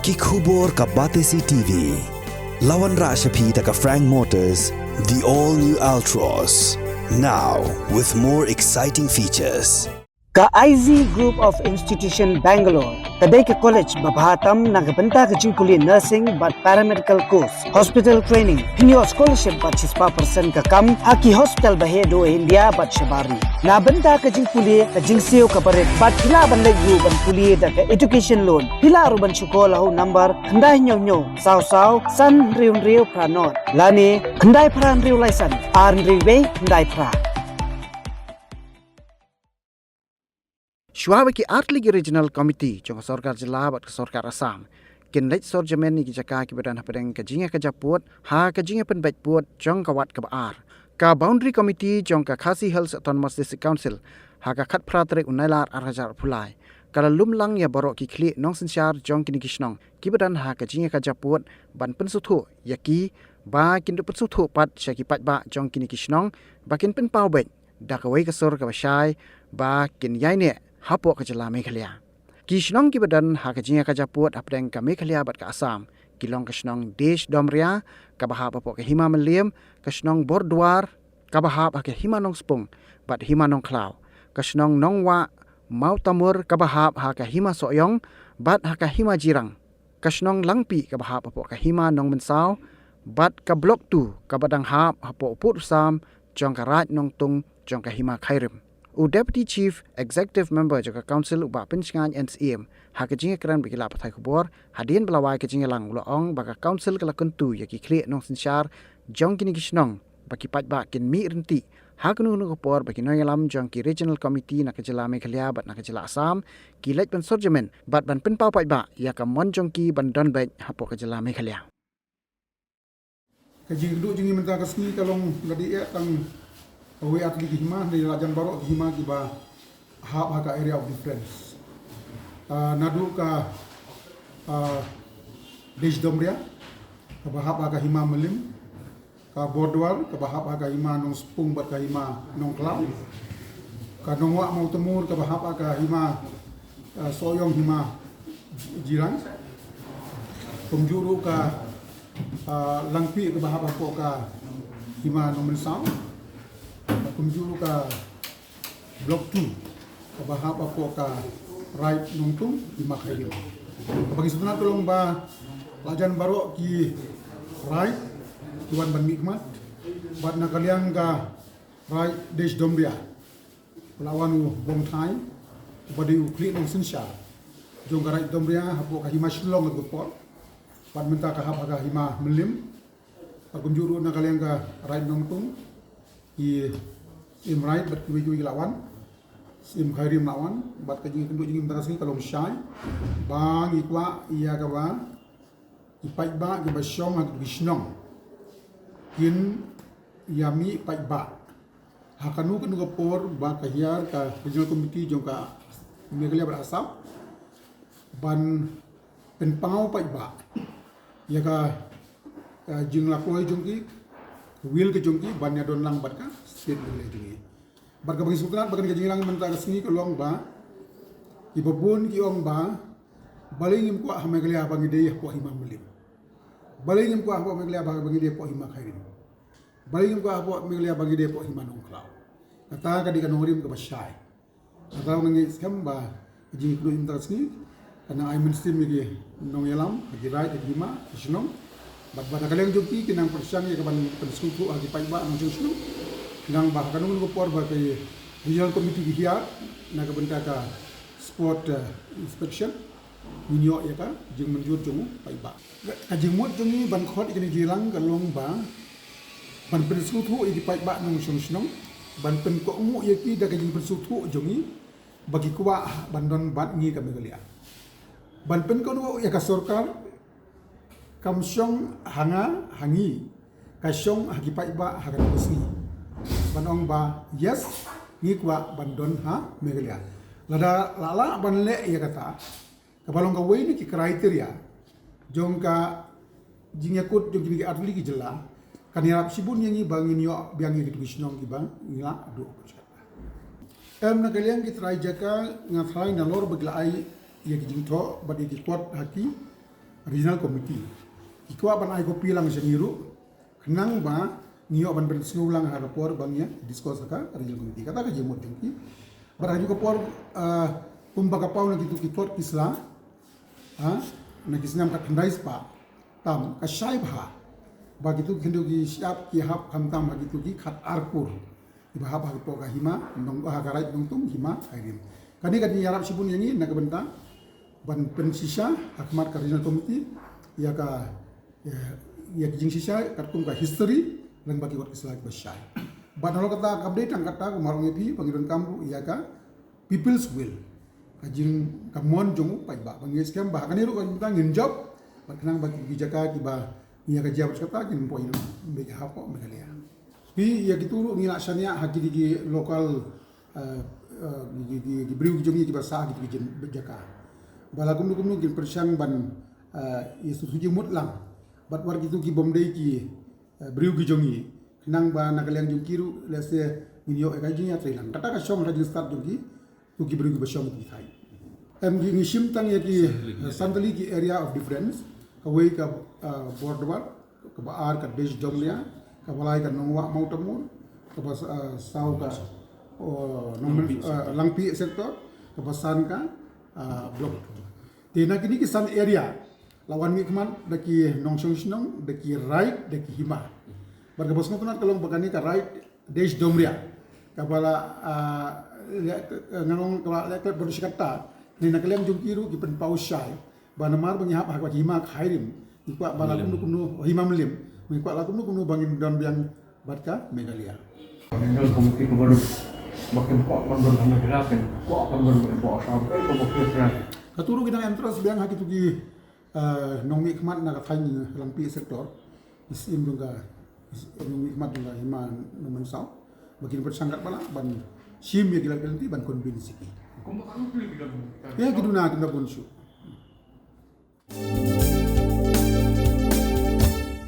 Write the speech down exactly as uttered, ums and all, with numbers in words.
Ki khubor ka Batesi T V. La wanrah sha phi da ka Frank Motors, the all new Altroz. Now with more exciting features. Ka I Z Group of Institution Bangalore ka dei ka college ba bha tam na ka bynta ka jingpule nursing bad paramedical course, hospital training, pynïoh scholarship bad shispah percent ka kam ha ki hospital ba heh duh India bad shabar ri. Na bynta ka jingpule, ka jingsiew ka barit bad phi lah ban leit ruh ban pule da ka education loan. Phi lah ruh ban shu call ha u number khyndai hynñiew hynñiew saw saw san hynriew hynriew phra nod lane khyndai phra hynriew lai san ar hynriew wei khyndai phra. Shuwa ba ki artylli ki Regional Committee jong ka Sorkar Jylla bad ka Sorkar Assam kin leit sor jamen ïa ki jaka kiba don hapdeng ka jingïakajia pud ha ka jingïapynbeit pud jong ka wat kaba ar, ka Boundary Committee jong ka Khasi Hills Autonomous District Council ha ka khatphra tarik u Nailar arhajar arphew lai ka la lum lang ïa baroh ki khlieh nongsynshar jong kine ki shnong kiba don ha ka jingïakajia pud ban pynsngewthuh ïa ki ba kin da pynsngewthuh pat sha ki paidbah jong kine ki shnong ba kin pynpaw beit da kawei ka sur kaba shai ba kin ïaineh hapoh ka jylla Meghalaya. Ki shnong kiba don ha ka jingïakajia pud hapdeng ka Meghalaya bad ka Assam ki long ka shnong Desh Domria kaba hap hapoh ka Hima Mylliem, ka shnong Borduar kaba hap ha ka Hima Nongspung bad Hima Nongkhlaw, ka shnong Nongwah Mawtamur kaba hap ha ka Hima Sohiong bad ha ka Hima Jirang, ka shnong Langpih kaba hap hapoh ka Hima Nongmynsaw bad ka Block two kaba dang hap hapoh u pud u sam jong ka Raid Nongtung jong ka Hima Khyrim. U Deputy Chief Executive Member jong ka Council u Bah Pynshngaiñ N Syiem ha ka jingïakren bad ki lad pathai khubor hadien ba la wai ka jingïalang u la ong ba ka Council ka la kyntu ïa ki khlieh nongsynshar jong kine ki shnong ba ki paidbah kin mih ryntih ha kano kano ka por ba ki nongïalam jong ki Regional Committee na ka jylla Meghalaya bad na ka jylla Assam ki leit ban sor jamen bad ban pynpaw paidbah ïa ka mon jong ki ban don beit hapoh ka jylla Meghalaya. Ka jingkynduh jong ngi mynta ka sngi ka long lada ïa tang kawei ar tylli ki hima, ne la jan baroh ki hima kiba hap ha ka area of difference. Ah, naduh ka, ah, Desh Domria kaba hap ha ka Hima Mylliem, ka Borduar kaba hap ha ka Hima Nongspung bad ka Hima Nongkhlaw, ka Nongwah Mawtamur kaba hap ha ka Hima, ah, Sohiong Hima Jirang, kumjuh ruh ka, ah, Langpih kaba hap hapoh ka Hima Nongmynsaw, kumjuh ruh ka Block two kaba hap hapoh ka Raid Nongtung, Hima Khyrim. Kaba ngi sngewtynnat ka long ba la jan baroh ki raid ki wan ban mihkhmat bad na ka liang ka Raid Desh Domria la wan u Bongthai uba dei u khlieh nongsynshar jong ka Raid Domria hapoh ka Hima Shillong ka por bad mynta ka hap ha ka Hima Mylliem. Bad kumjuh ruh na ka liang ka Raid Nongtung, ki Syiem Raid bad kiwei kiwei ki la wan, Syiem Khyrim la wan. Bad ka jingkynduh jong ngi mynta ka sngi ka long shai ba ngi kwah ïa kaba ki paidbah kiba shong ha ki shnong kin ïa mih paidbah ha kano kano ka por ba ka hiar ka Regional Committee jong ka Meghalaya bad Assam ban pynpaw paidbah ïa ka, ka jinglakloi jong ki, ka will ka jong ki ban ïadon lang bad ka state Meghalaya jong ngi. Bad kaba ngi sngewtynnat ba kane ka jingïalang mynta ka sngi ka long ba kiba bun ki ong ba balei ngim kwah ha Meghalaya ba ngi dei hapoh Hima Mylliem, balei ngim kwah hapoh Meghalaya ba ngi dei hapoh Hima Khyrim, balei ngim kwah hapoh Meghalaya ba ngi dei hapoh Hima Nongkhlaw. Kata ka dei ka nongrim kaba shai. Kata ka ngi skhem ba ka jingkynduh mynta ka sngi ka nang ai mynsiem ïa ki nongïalam, ïa ki raid, ïa ki hima, ki shnong. Bad, bad na ka liang jong ki ki nang pyrshang ïa ka ban pynsngewthuh ha ki paidbah nongshong shnong. Khnang ba ha kano kano ka por ba ka Regional Committee ki hiar na ka bynta ka spot, eh, inspection, ngin ïoh ïa ka jingmynjur jong u paidbah. Ka jingmut jong ngi ban khot ïa kane ka jingïalang ka long ba ban pynsngewthuh ïa ki paidbah nongshong shnong, ban pynkohnguh ïa ki da ka jingpynsngewthuh jong ngi ba ki kwah ban don bad ngi ka Meghalaya. Ban pynkohnguh ïa ka sorkar kam shong ha nga ha ngi, ka shong ha ki paidbah ha kane ka sngi. Ban ong ba yes, ngi kwah ban don ha Meghalaya. Lada la lah ban leh ïa kata, kaba long kawei na ki criteria jong ka jingïakut jong kine ki artylli ki jylla, kan ïarap shibun ïa ngi ba ngin ïoh biang ïa kitu ki shnong kiba ngi la duh. Em, na ka liang ki trai jaka nga tharai nalor ba ki la ai ïa ki jingthoh bad ïa ki kot ha ki, Regional Committee. Ki kwah ban ai copy lang sha ngi ruh. Khnang ba ngi ïoh ban pynsngew lang ha ka por ba ngi ïa discuss ha ka Regional Committee. Kata ka jingmut jong ki. Bad ha kajuh ka por, ah, kumba ka paw na kitu ki kot ki sla. Ha? Na ki snem ka khyndai spah tam ka shai bha. Ba kitu ki khyndew ki shyiap ki hap khamtam ha kitu ki khatar kur. Kiba hap ha ka pok ka hima, nong ha ka raid nongtum hima Khyrim. Kane ka dei ïarap shibun ïa ngi na ka bynta ban pynshisha ha khmat ka Regional Committee ïa ka, ïa, ïa ki jingshisha katkum ka history lem bad ki kot ki sla kiba shai. Bad nalor kata kam dei tang kata, kumba ong ïa phi ba ngi donkam ruh ïa ka People's Will. Ka jing ka mon jong u paidbah ba ngi skhem ba ha kane ruh ka bynta ngin jop bad khnang ba ki jaka kiba ngi ïa ka jia bad kata kin poi beit ha pok Meghalaya. Phi ïa kitu ruh ngi la shaniah ha ki, ki local, eh, eh, ki, ki, ki briew ki jong ngi kiba sah ha ki, ki jin jaka. Ba la kumno kumno kin pyrshang ban, eh, ïa shu jingmut lang bad wat kitu ki bym dei ki, eh, briew ki jong ngi. Khnang ba na ka liang jong ki ruh lehse ngin ïoh ïa ka jingïatreilang. Kata ka shong ka jingstad jong ki. Ki briew kiba shong ki thaiñ. Em, ngi, ngi shim tang ïa ki, eh, san tylli ki area of difference. Kawei ka, eh, Bordwar, kaba ar ka Desh Doumreah, kaba lai ka Nongwah Mawtamur, kaba, eh, saw ka, oh, Nongmen-, Langpih, eh, sector. Langpih sector, kaba san ka, eh, Block. Te na kine ki san area la wan mihkhmat da ki nongshong shnong, da ki raid, da ki hima. Bad kaba sngewtynnat ka long ba kane ka raid Desh Doumreah kaba la, ah, leh, eh, ngan ong kaba la leh klep bad shi katta. Ni na ka liang jong ki ruh ki pynpaw shai ba namar ba ngi hap ha ka hima Khyrim, ngi kwah ba la kumno kumno, hima Mylliem, ngi kwah la kumno kumno ba ngin don biang bad ka Meghalaya. Regional Committee kaba duk ba kin kwah ban don ha Meghalaya, kin kwah ban don ba sham, eh, kaba kin try. Katu ruh ki dang interest biang ha kitu ki, eh, nongmihkhmat na ka thaiñ Langpih sector. Ki syiem jong ka, ki syiem nongmihkhmat jong ka hima Nongmynsaw. Ba kin pyrshang katba lah ban shim ïa ki lad ki lynti ban convince ïa ki. Ïa ki duna, ki duna bun shuh.